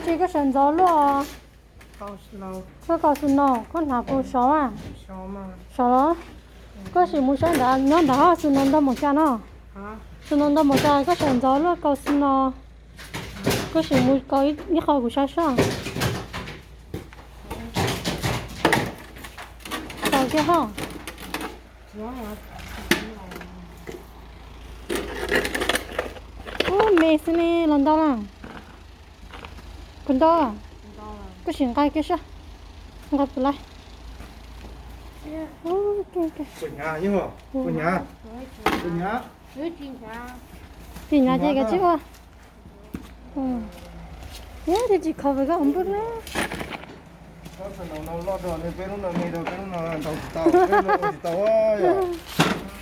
Koj sawv ntxov luaj. Koj kaus snow, koj hnav kuv sov a. Sov los? Koj sim mus saib ntawd, nyob ntawd snow ntau npaum cas no. Snow ntau npaum cas koj sawv ntxov luaj kaus snow. Koj sim mus kaus ib qho kuv saib soj. Kaus kiag ho. Ub, me xwb ne, los ntau na. Puas ntau? Koj sim nqa kiag soj. Nqa puas laiv? Tsis hnyav ces kav tsij ua. Thiab tsis kho vim koj ua npwj na. Loj rau ne, peb lub no me rau peb lub no ntaus tsis tau, peb lub no ua tsis tau.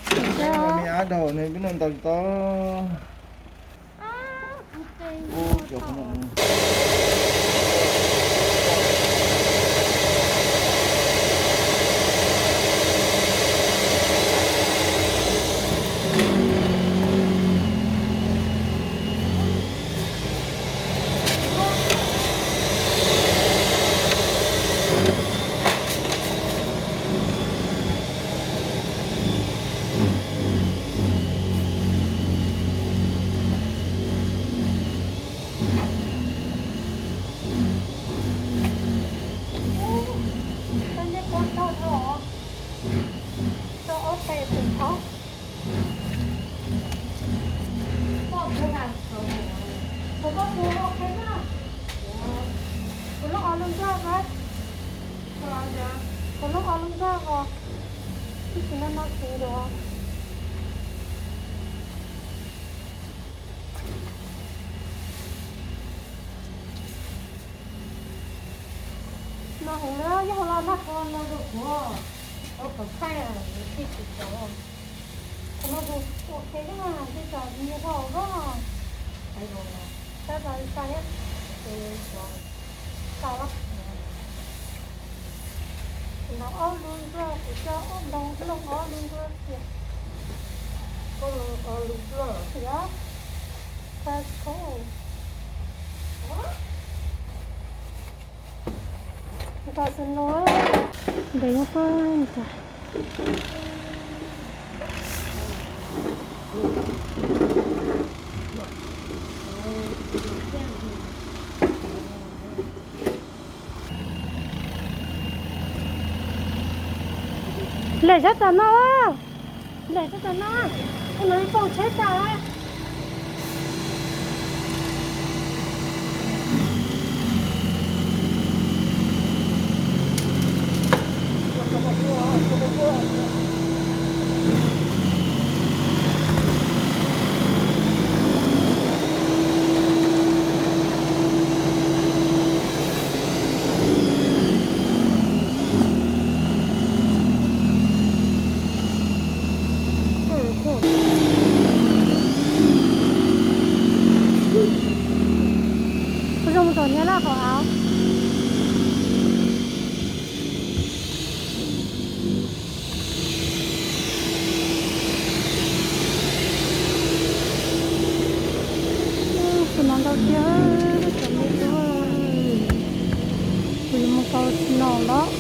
Peb lub no me ab rau ne, peb no ntaus tsis tau. Kuv lub o lub nrog, kuv lub o lub nrog os, ib tsis no no siv lawm. No heev na, yog hauv los nag qhuav no rau kuv, ua kom thaij tij tsis tau. Qhov no tus ua qhia yeej tej tsam nyias dhau loj. Saib tau li cas thiab, ces xav lawm. Ntaus ob lub nruab, kuv coj ob ntaus looj ob lub nruab tiag. Koj looj ob lub nruab tiag. Thaij kho. Ntaus snow, ntaus nyob pab tas. Lawm sab tom no, lawm sab tom no, ua no ib pob tsheb tas. Kuv zoo mus tom niag laj qhov av. Snow ntau tiag, cov me tub. Kuv yuav mus kaus snow los.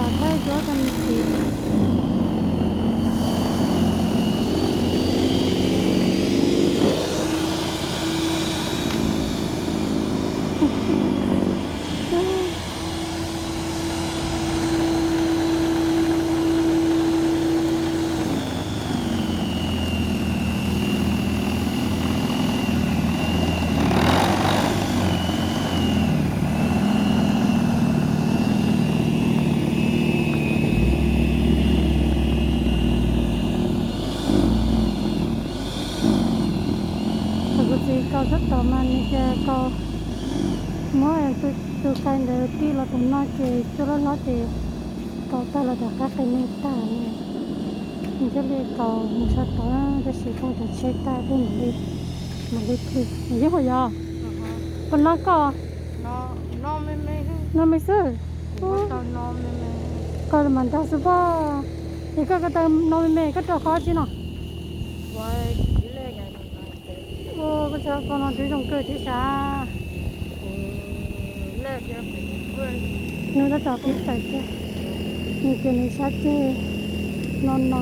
Thawj cuab rau me txiv. Thaum kuv txiv kaus sab tom mas nws tias kaus, muab tus kais ntawd tij los tom no ces cuab loj hlob ces kaus tag los rov qab qia me tag. Nws thiaj li kaus mus sab tod, tab sis poob cov tsheb tag thiaj mam li, mam li plhws. Yeej ua yog, puas no koj? No me xwb. Koj mam nrog xwb pob. Ces koj ko taw no me me koj rau qhov tsi no? Koj txhais ko no twb zoo kawg thiab sav. Nws tab tom pib tawm kiag, nws tias nws sab ceg no no.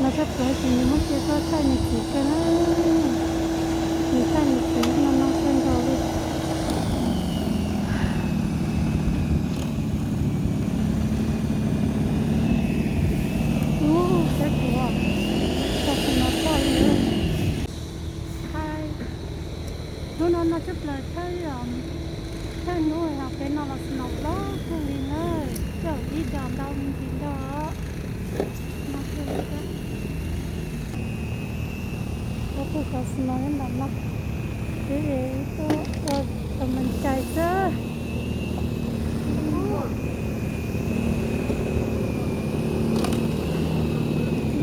No sab plaws ces nws muab cia tuaj thaij nws txiv kawg na. Nws thaij nws txiv no no kawg nkaus li. Ub, saib kuv, tam sim no thaij li. Hnub no no sab plaws thawj, thawj hnub os, peb no los snow loj kawg li na, cov ib daus ntau me ntsis ntag. No kawg li thiab. Ua pug kov snow nram no, peb tuaj ua tus me cai xwb.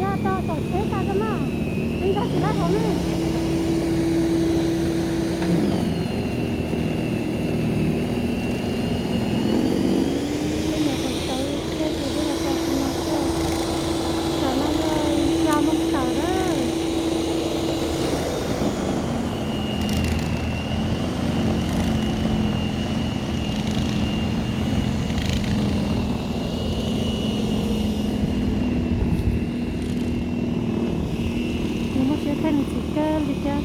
Yog tau tom tsheb tas koj mas, tsis nkag tsis laj hauv ne. Tej niam qhuav tsaus thiab ces peb los tau tus no xwb. Tam no yog xya moo tawm lawm. Nws muaj siab thaij nws txiv kawg li thiab.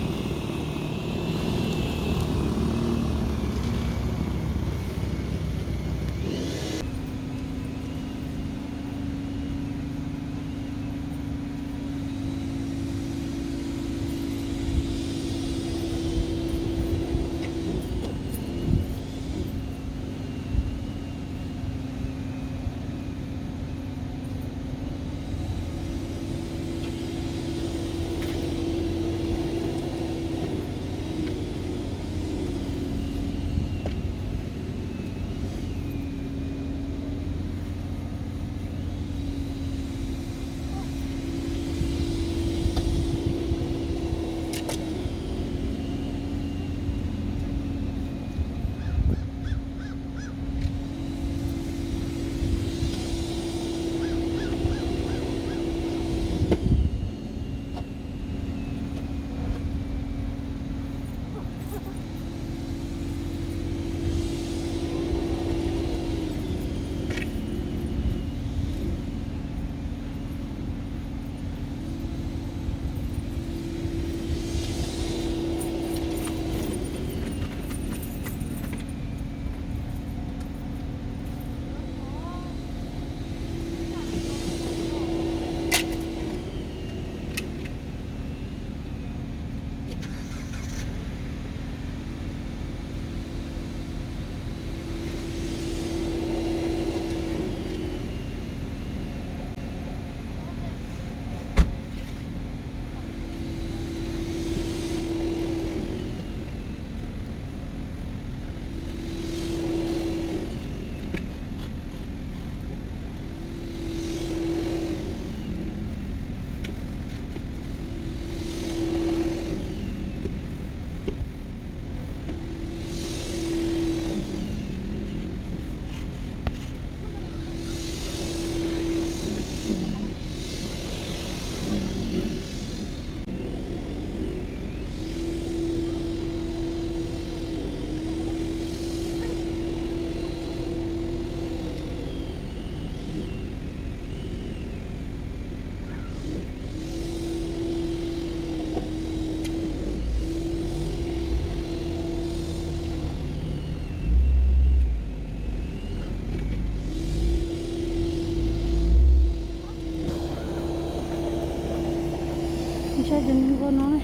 Saib tus neeg ua no ne.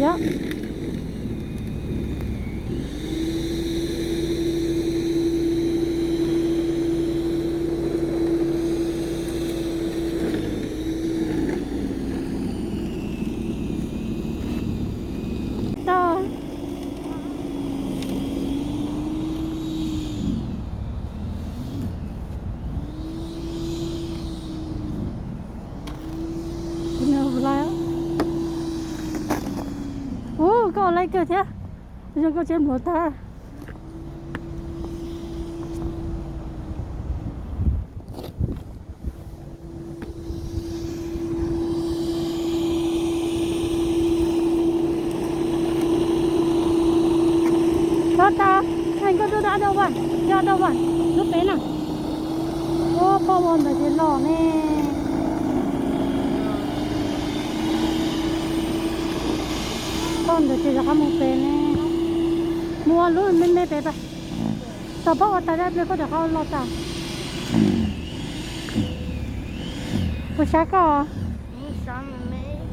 Yog. Tau. Ub, koj ua laij kawg thiab. Zoo koj tsheb npluav tag. Tau tas, koj tuaj dab dau vas, dab dau vas, lub pem na. Ua poj ua ntawd ces los ne. Poj ntawd ces rov qab mus pem ne. Mus ua lub me me pem pas. Tau poj ua tas dab pliag koj rov qab los tas. Puas sab koj?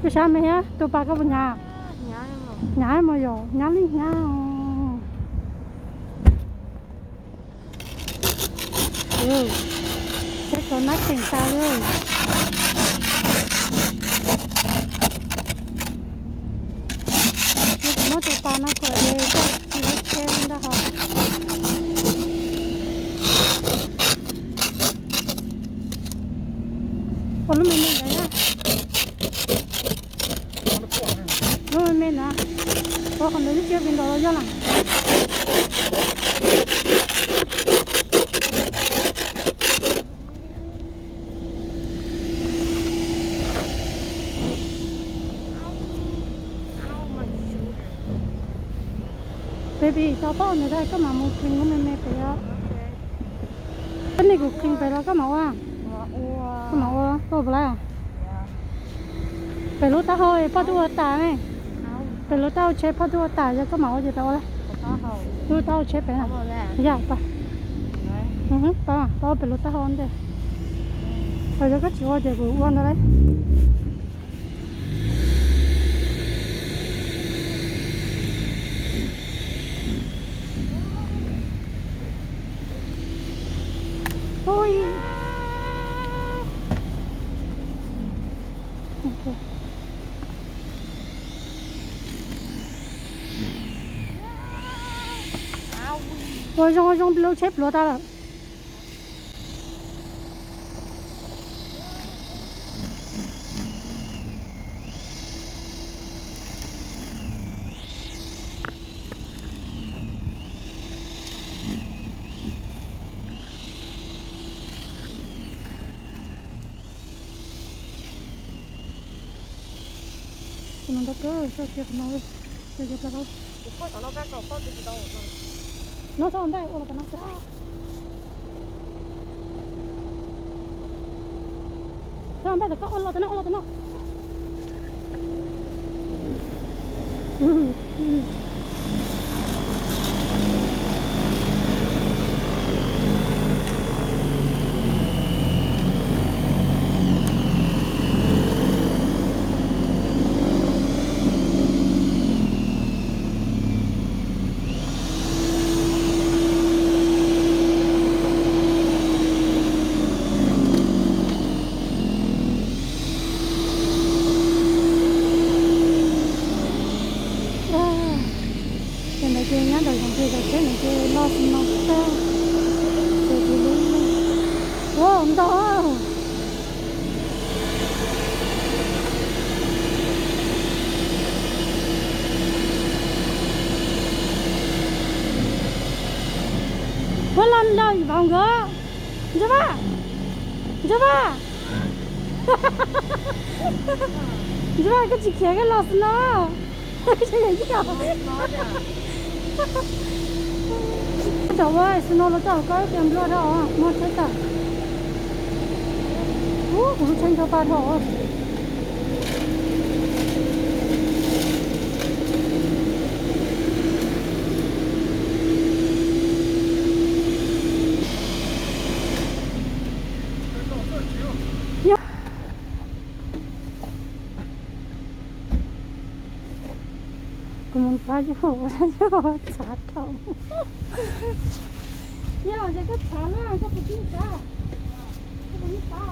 Puas sab me thiab, tus pas koj puas hnyav? Hnyav mas yog hnyav li hnyav. Tsheb tau nab tseem tas li. Muab tus pas no kom es koj tsis lub tsheb ntag hos. Ua lub me me ntawd na. Lub me me na. Ua qhov ntawd lub tsheb pem nkaus los yog lawm. Baby, tau poj ntawd koj mam mus clean lub me me pem os. Koj niam kuv clean pem los koj mam ua. Koj mam ua, koj ua puas laib? Pem lub taub hau poj tuaj ua tas ne. Pem lub taub hau tsheb poj tuaj ua tas, yog koj mam ua ces peb ua lawm. Lub taub hau tsheb pem na. Yog pas. Peb ua pem lub taub hau ntej. Yog koj tsis ua ces kuv ua ntawd lauj. Ua zoo zoo, lub tsheb pluav tas lawm. Tus no ntau kawg, sab kiag qhov no, sab kiag plaub hau. No txhob ua ntej, ua los tom no xwb. Txhob ua ntej, koj ua los tom no, ua los tom no. Ces ntawd ces nyob ntawm zoov ces cov tsheb ntawd ces loj xwb no tag. Ces tus lub, ua ntau. Puab los nraum ib vauv nkawd. Ntsuag Vaj, Ntsuag Vaj, Ntsuag Vaj, koj tsis khiav koj los xwb no. Cov ua snow los coj koj ib tias nplua dhau, muaj tsheb tawm. Ub, kuv lub tsheb ncho pa dhau. Pab yug, yug txhav thaum. Yog ces koj txhav na, koj puas tib txhav? Koj puas tib txhav?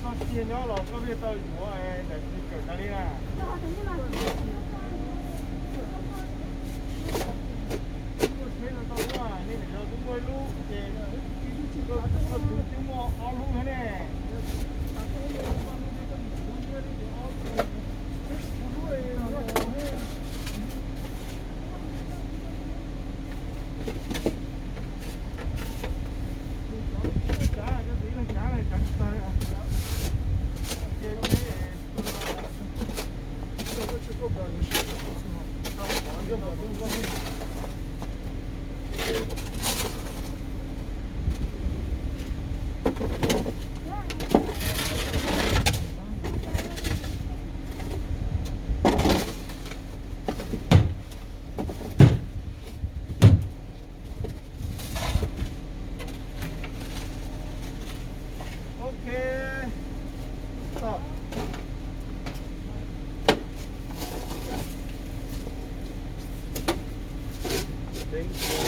Koj cia nyob los koj pheej tau yuav, daim tsis kawm tas li na. Muaj tsheb no tau lub, nej niam yau twb muaj ib lub ces koj tus twb muaj ob lub thiab ne. Ok. Stop. Thank you.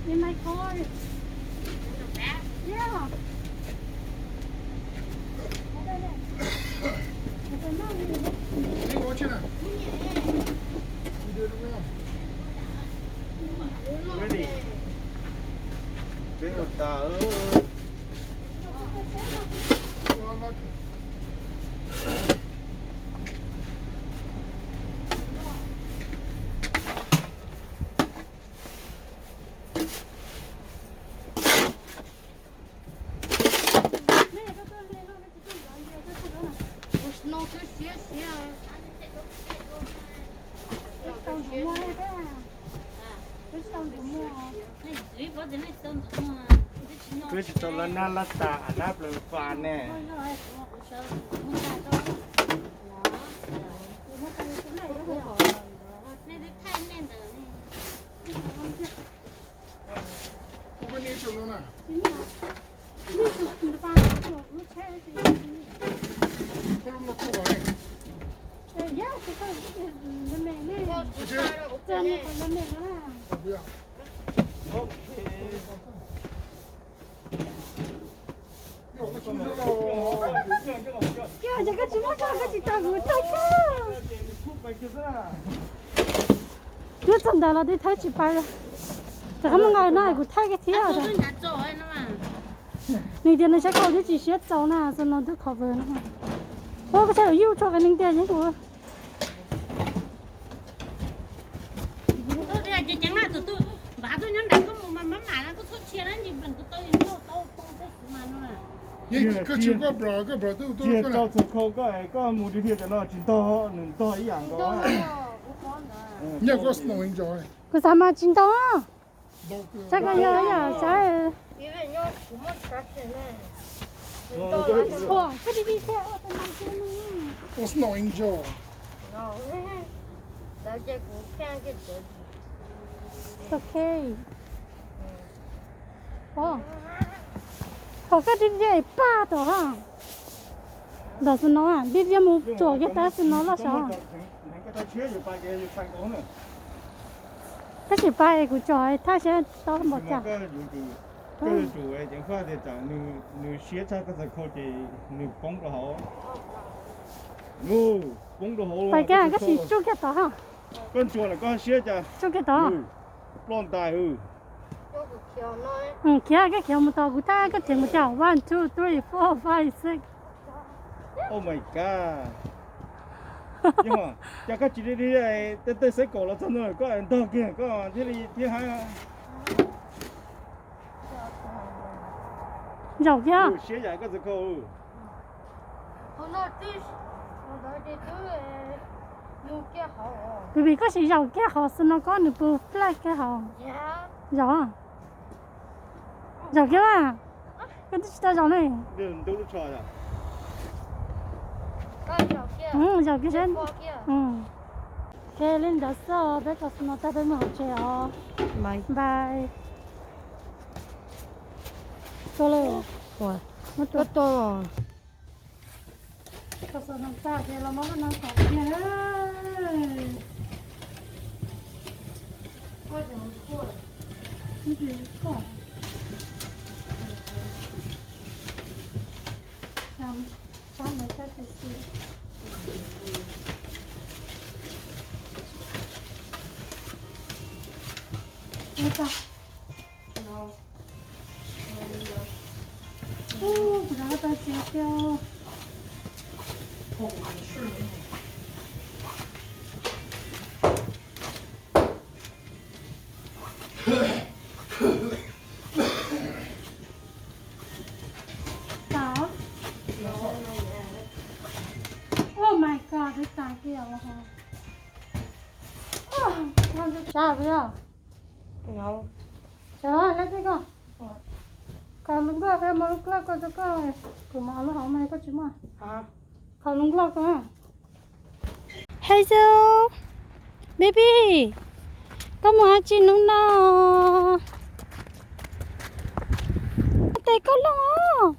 In my car. Yeah. Ready. Peb ua tas. Twb tsis tau lawv nab lab tas, a nab plaws fas ne. Yog ces koj tsis muab koj, koj tsis tau kuv tau koj. Twb txog ntawd los twb thawb tsis pais. Rov qab mus nqa no kuv thaij kiag thiab. Nws tias nws saib koj twb tsis siab txaus na, xo no twb cover no. Ua koj saib yuj tso qe neeg tiag yeej ua. Yeej koj tsis koj browse, koj browse twb tuaj. Tau txog khau koj, koj mus dhia dhia cov no tsis ntog, nws ntog ib yam nkaus. Nyiaj koj snow angel. Kuv xav mas tsis ntog. Saib koj yog ib yam saib. Ua snow angel. Ok. Thaum koj dib diab es paj tom ha. Ntawm xwb no dib diab mus tsuam kiag tab xwb no loj sav. Tab sis pab es kuv tsom thaj siab tau npaum cas. Nws siab tshaj koj txawm khau ces nws poob rau hauv. Nws poob rau hauv. Pais kiag koj sim tsuj kiag tod ha. Koj ntsuas lawm koj siab cas. Tsuj kiag tod. Ploj ntais hwj. Khiav, koj khiav mus tod kuv thaj koj tseem mus cas. One, two, three, four, five, six. Oh my god. Yog, cas koj tsis li li tej tej xeeb kaum los txog no koj ntog kiag koj thiaj li thiab hab. Zaum kiag. Siab yam koj txawm khau. Vim koj sim zaum kiag hauv xwb no koj nws puas plaj kiag hauv. Zaum. Zaum kiag mas. Koj twb tsis tau zaum ne. Zaum kiag seb. Ces li ntawd xwb os, peb kho xwb no tag peb mus hauv tsev os. Bye. Tuaj lawm. Muab tua. Kho xwb no tag ces los muab lub no kom kiag. Oh my god, twb tas kiag os. Sab peb os. Sab leb tib ko. Khaws lub nkuaj, khaws lub nkuaj ko rau koj, kuv mam lub hauv mas koj tsis muaj. Khaws lub nkuaj ko. Hello, baby, koj mus dab tsi hnub no? Tes koj looj os.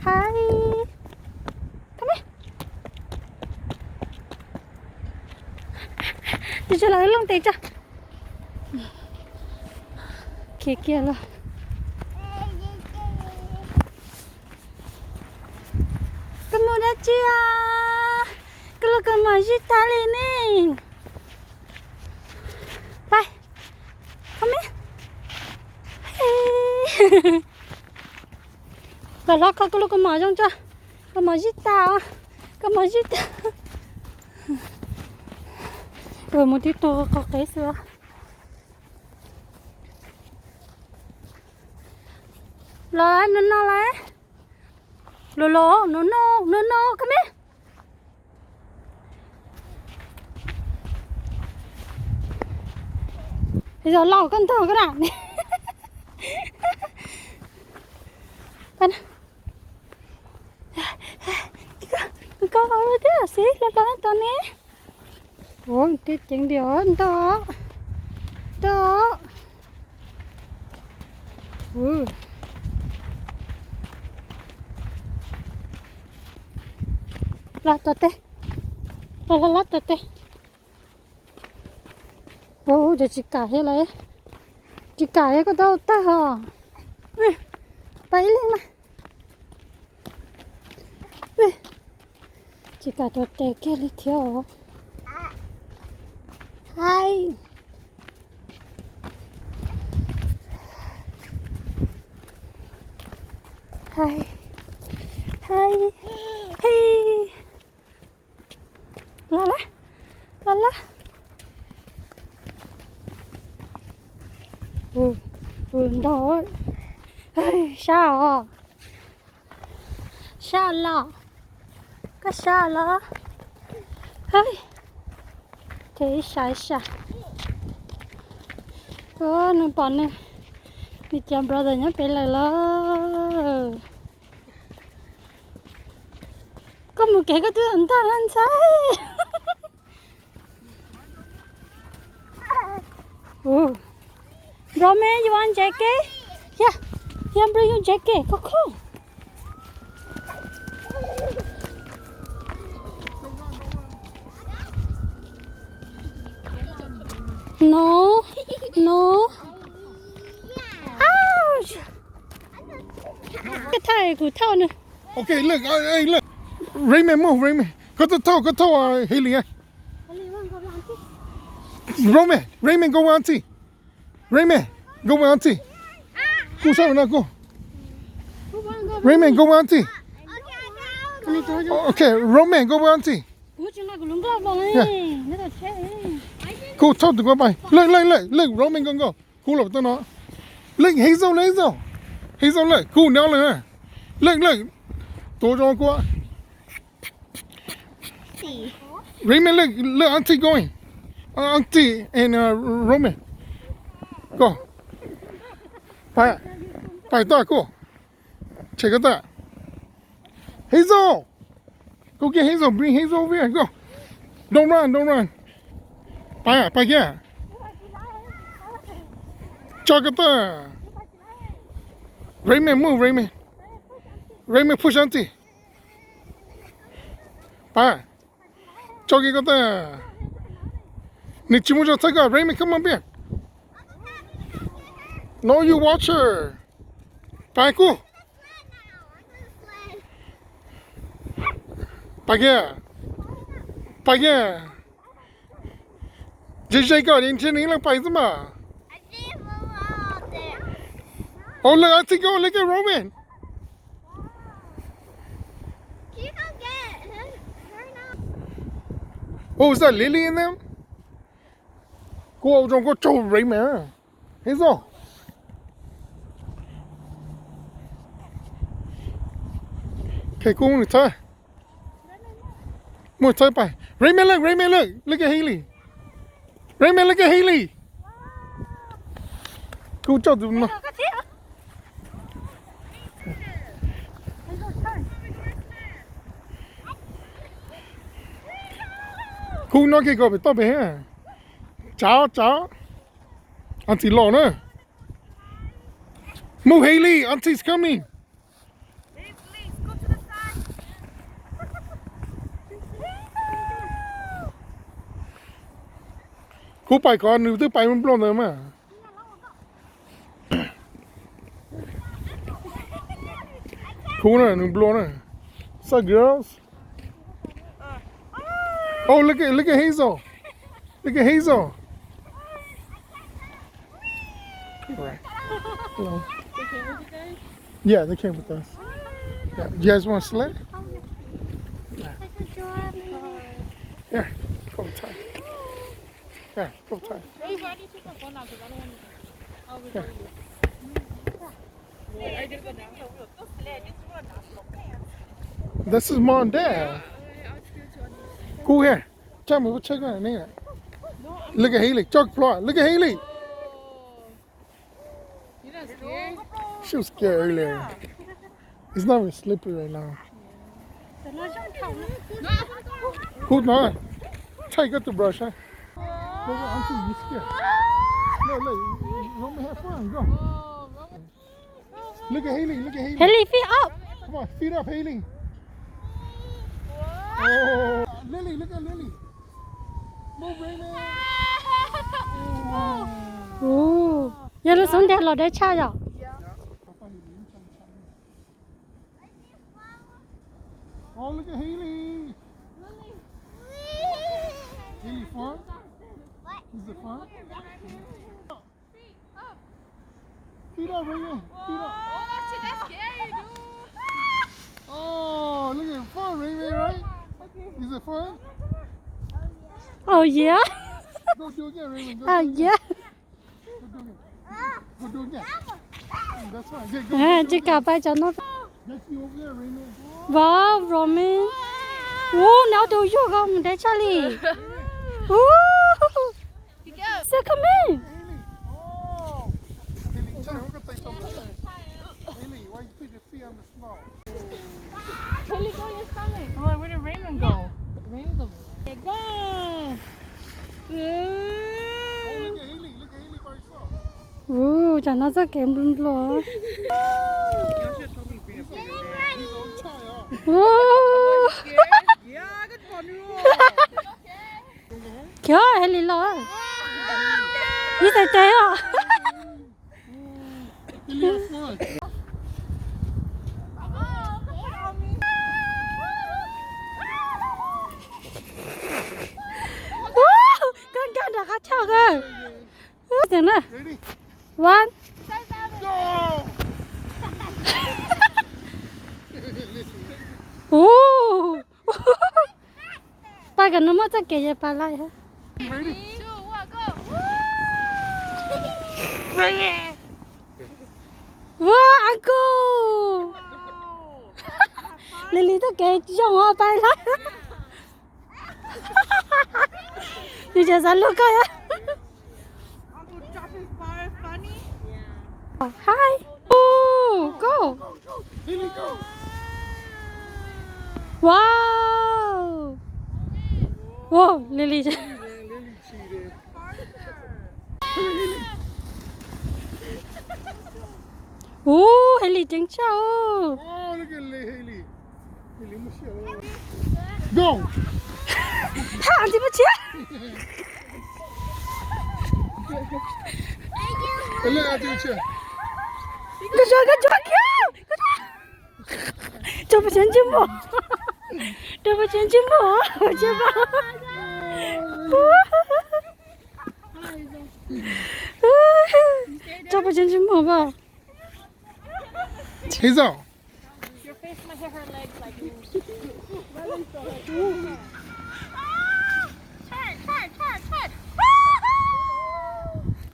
Hais, come here. Tus tsov los looj tes tso. Khiav kiag los. Koj mus dab tsi os? Koj los koj mam zij tag li ne. Pais, come here. Los hlob kho koj lub kaus mom zoo tso. Kaus mom zij tas os. Kaus mom zij tas. Mus tib tug qhov qev xwb. Los no no lawm. Los los no no no no, come here. Yog laus koj ntog koj na. Koj thiab xib los los tos ne. Ua tib ceev diam ntog, ntog. Los tos tes, los los los tos tes. Ua cas tsis kam thiab lawm, tsis kam thiab koj tau tag hos. Pab ib leeg mas. Tsis kam tuav tes kiag li thiab os. Hais, hais, hais, hais. Los lawm, los lawm. Ntog, sab os. Sab los, koj sab los. Hais, ces ib sab ib sab. Nws pom nws, nws cov brother nyob pem lawm los. Koj mus kev koj twb ntog los ntxhais. Bro, man, you want jacket? Yeah, yeah, bring your jacket. Go, go. No, no. Ouch. Cái thai của thao nữa. Okay, look, uh, hey, look. Raymond, move, Raymond. Koj thauj, koj thauj, uh, Haley, eh. Roman, Raymond, go with auntie. Raymond, go with auntie. Kuv sab no kuv. Raymond, go with auntie. Okay, Roman, go with auntie. Yeah. Kuv thauj tus ko pais. Look, look, look, look, Roman, go, go. Kuv los tau no. Look, Hazel, Hazel. Hazel, look, kuv nyob lawm. Look, look. Tuav zog kuv. Raymond, look, look, auntie going. Uh, auntie and, uh, Roman. Go. Pais, pais tau kuv. Check it out. Hazel. Go get Hazel. Bring Hazel over here. Go. Don't run, don't run. Pais, pais kiag. Tso kiag tag. Raymond, move, Raymond. Raymond, push auntie. Pais. Tso kiag koj tag. Nws tsis muaj zog txhawb koj. Raymond, come up here. No, you watch her. Pais kuv. Pais kiag. Pais kiag. Ze ze koj, nws nrhiav nws ib leeg pais xwb mas. Oh, look, auntie go, look at Roman. Oh, is that Lily in them? Kuv ua zoo kuv tsaug Raymond. Hazel. Okay, kuv mus txhawb. Mus txhawb pais. Raymond, look, Raymond, look. Look at Haley. Raymond, look at Haley. Kuv tsaug tus no. Kuv nyob kiag koj pem toj pem. Tsav, tsav. Auntie los na. Move, Haley, auntie's coming. Kuv pais ko nws twb pais nplo ntawd mas. Kuv na, nws nplo na. What's up, girls? Oh, look at, look at Hazel. Look at Hazel. Right. Hello. Yeah, they came with us. Yeah. You guys want to sled? Yeah. Here, come tie. Here, come tie. Here. This is mom and dad. Kuv here. Tsa mus kuv check na. Look at Haley. Tso plhuav. Look at Haley. She was scared earlier. It's not even slippery right now. Kuv no. Thaij koj tus brush, huh? Look, auntie, you scared. Look, look, Roman, have fun, go. Look at Haley, look at Haley. Haley, feet up. Come on, feet up, Haley. Oh, Lily, look at Lily. Move, Raymond. Ua, yog lub xub ntiag los deb tshaj yom. Oh, look at Haley. Haley, fun? Is it fun? Feet up, Raymond. Feet up. Oh, that's, that's scary, dude. Oh, look at fun, Raymond, right? Okay. Is it fun? Oh, yeah. Go do it again, Raymond. Go do it again. Oh, yeah. Go do it again. Go do it again. Mm, that's fine. Get, go, go do it again. Tsis kam pais cov no. That's you over there, Raymond. Wow, Roman. Ua, nws tus yuag ko mus deb tshaj li. Ua. Say, come here. Haley. Oh. Haley, try, we're gonna play something. Haley, why you put your feet on the snow? Haley, go in your stomach. Come on, where did Raymond go? Raymond go. There you go. Oh, look at Haley. Look at Haley by herself. Ua cas no txoj kev nplua nplua. Ua, khiav Hailey los. Ib txhais tes os. Koj nkag nram qab choj kawg. Ub, tiag na. One. Ub. Pais kom nws muaj txoj kev ces pais lawm. Ua, a kuj. Lily txoj kev zoo os, pais lawm. Nws tseem xav luag koj. Hi. Ub, go. Wow. Wow, Lily. Ub, Hailey ceev tshaj. Haj, ntxim muaj tsia. Koj tsuas, koj tsuas kiag. Rau pes tsev ntsej muag. Rau pes tsev ntsej muag, tsev muag. Rau pes tsev ntsej muag as. He's out.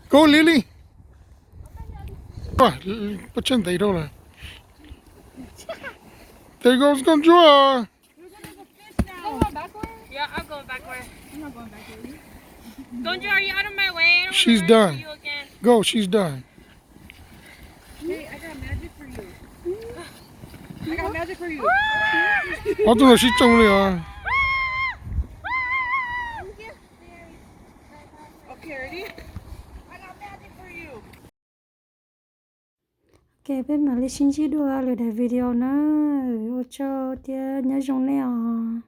Go, Lily. Pab tseg ntev dhau lawm. There goes Konjua. Yeah, I'll go back way. Don't you, are you out of my way? I don't wanna She's run into done. You again. Go, she's done. Hey, I got magic for you. I got magic for you. Ob tug no sib tsoo li os. Okay, ready? I got magic for you. Ok, peb mam li sib ntsib dua lwm daim video na. Ua tsaug thiab nyob zoo nej os.